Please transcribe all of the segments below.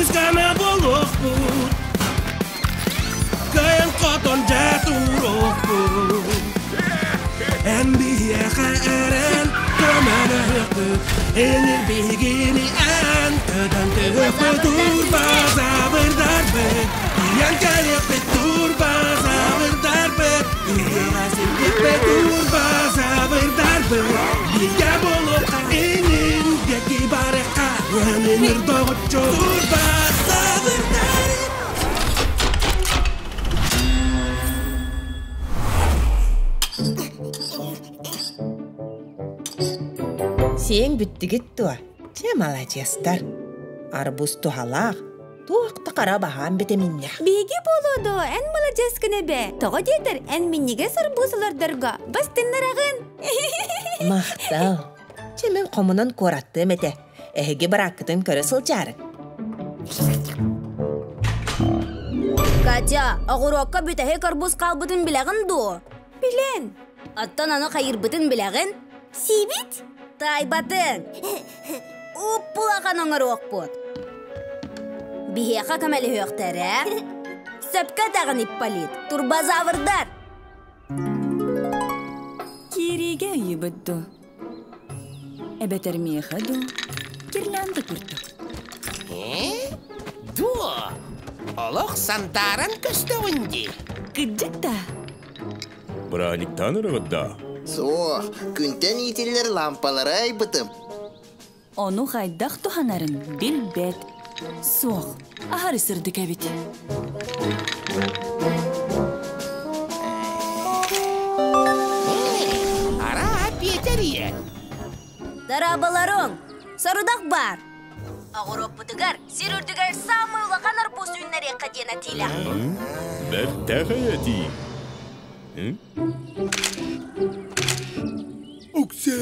Күүскэ буолуохпут, Кыайан хотон дьэ туруохпут. Эн биһиэхэ эрэн көмөлөһүөхпүт, Энир биһигини эн көтөн түһүөхпүт, Турбазаврдарбыт, тиийэн кэлиэхпит, Турбазаврдарбыт, Үйэҕэ сирдиэхпит, Турбазаврдарбыт, Бииргэ буолуохха инин диэки барыахха, Өнүнүр доҕоччу Турбазаврдар. Сиэҥ бүттүгүт дуо? Чэ, маладьыастар. Арбуз туһалаах, туох да хара баһаам битэминнээх. Биһиги буолуо дуо, эн маладьыаскын эбэ. Тоҕо диэтэр, эн минньигэс арбуз олордорго бастыннараҕын. Махтал. Чэ, мин хомунан куораттыам этэ. Эһиги бырааккытын көрө сылдьаарыҥ. Катя, оҕуруокка бүтэһик арбуз хаалбытын билэҕин дуо? Билэн. Оттон аны хайырбытын билэҕин? Сиибит? Таайбатыҥ. Уп-улахан оҥоруохпут. Биһиэхэ көмөлөһүөхтэрэ. Сөпкө этэҕин, Ипполит. Турбозаврдар! Киириигэ ыйыбыт дуо? Эбэтэр миэхэ дуу, гирлянда курдук. Ээ? Дуо? Олох сандааран көстөҕүн дии. Кырдьык да? Бырааһынньыктаан эрэҕит даа? Суох, күнтэн иитиллэр лампалары айбытым. Ону хайдах туһанарын билбэт. Суох, аһары сырдык эбит. Араа, Петер ийэ. Дорооболоруҥ! Сорудах баар. Оҕуруоппутугар сир үрдүгэр саамай улахан арбуз үүннэриэххэ диэн этиилээхпин. Бэртээхэй этии. Уксе!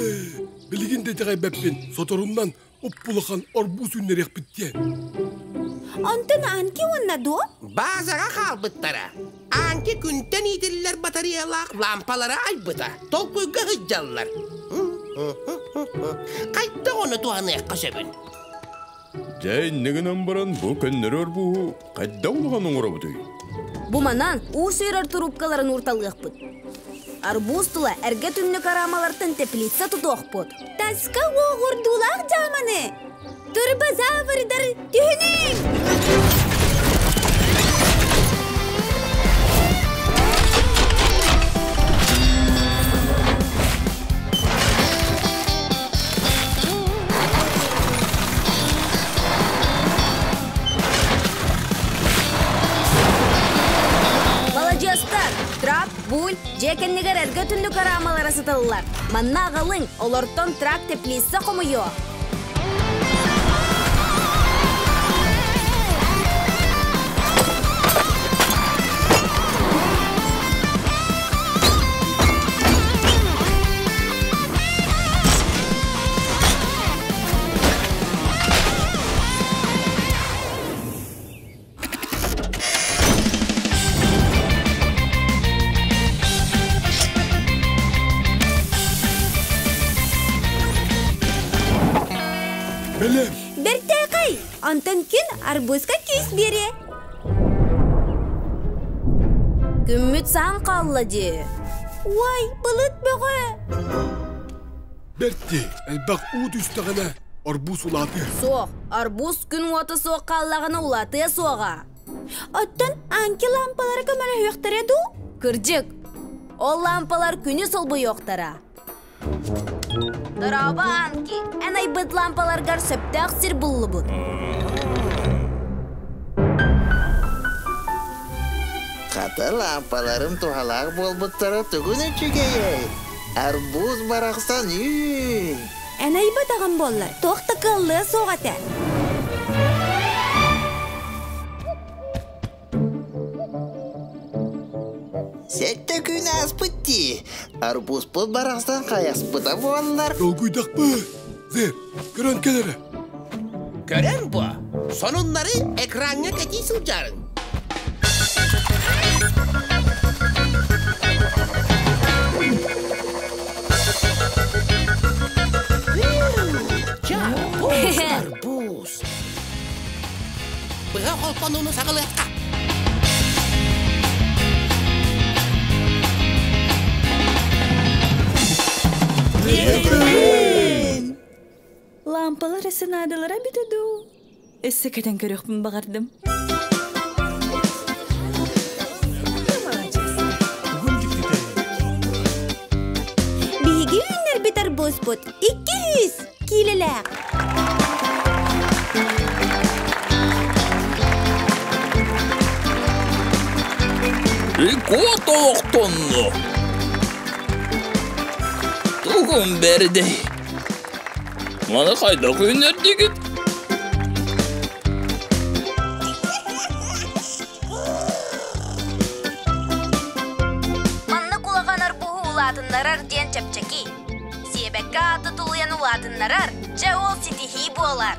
Билигин да итэҕэйбэппин, соторуннан уп-улахан арбуз үүннэриэхпит диэн. Онтон Анки уонна дуо? Баазаҕа хаалбыттара. Анки күнтэн иитиллэр батареялаах лаампалары айбыта. Толкуйга сылдьаллар. Хайдах ону туһаныахха сөбүн? Дьэ, иннэ гынан баран бу көннөрү арбуһу хайдах улахан оҥоробутуй? Бу манан уу сүүрэр трубкаларын уурталыахпыт. Арбуз тула эргэ түннүк араамалартан теплица тутуохпут. Таска уоҕурдуулаах дьааманы! Турбозаврдар түһүнүҥ! Маладьыастар! Трак, буль, дьиэ кэннигэр эргэ түннүк араамалара сыталлар. Манна аҕалыҥ, олортон трак теплица хомуйуо. Бэлэм! Бэртээхэй! Онтон күн арбузка күүс биэриэ. Күммүт саан хаалла дии. Уай, былыт бөҕө! Бэрт дии, элбэх уу түстэҕинэ арбуз улаатыа. Суох, арбуз күн уота суох хааллаҕына улаатыа суоҕа. Оттон анки лампалара көмөлөһүөхтэрэ дуу? Кырдьык, ол лампалар күнү солбуйуохтара. Дорообо, Анки, эн айбыт лампаларгар сөптөөх сир буллубут. Хата лампаларым туһалаах буолбуттара тугун үчүгэйэй! Арбуз барахсан үүн! Эн айбатаҕым буоллар, туох да кыаллыа суох этэ. Сэттэ күн ааспыт дии. Арбузпут барахсан хайаспыта буоллар. Долгуйдахпыт. Зер, көрөн кэл эрэ. Көрөн бу. Сонуннары экраҥҥа кэтии сылдьарыҥ. Арбуз, арбуз. Быһа холбонууну саҕалыахха. Лампалар эсенаадалара бүтэ дуу? Өссө кэтэн көрүөхпүн баҕардым. Биһиги үүннэрбит арбузпут 200 киилэлээх. Рекорд олохтонно. Тугум бэрдэй. Маны хайдах үүннэрдигит? Маннык улахан арбуһу улаатыннарар диэн чэпчэки. Сиэбэккэ ааты тулуйан улаатыннарар, дьэ ол ситиһии буолар.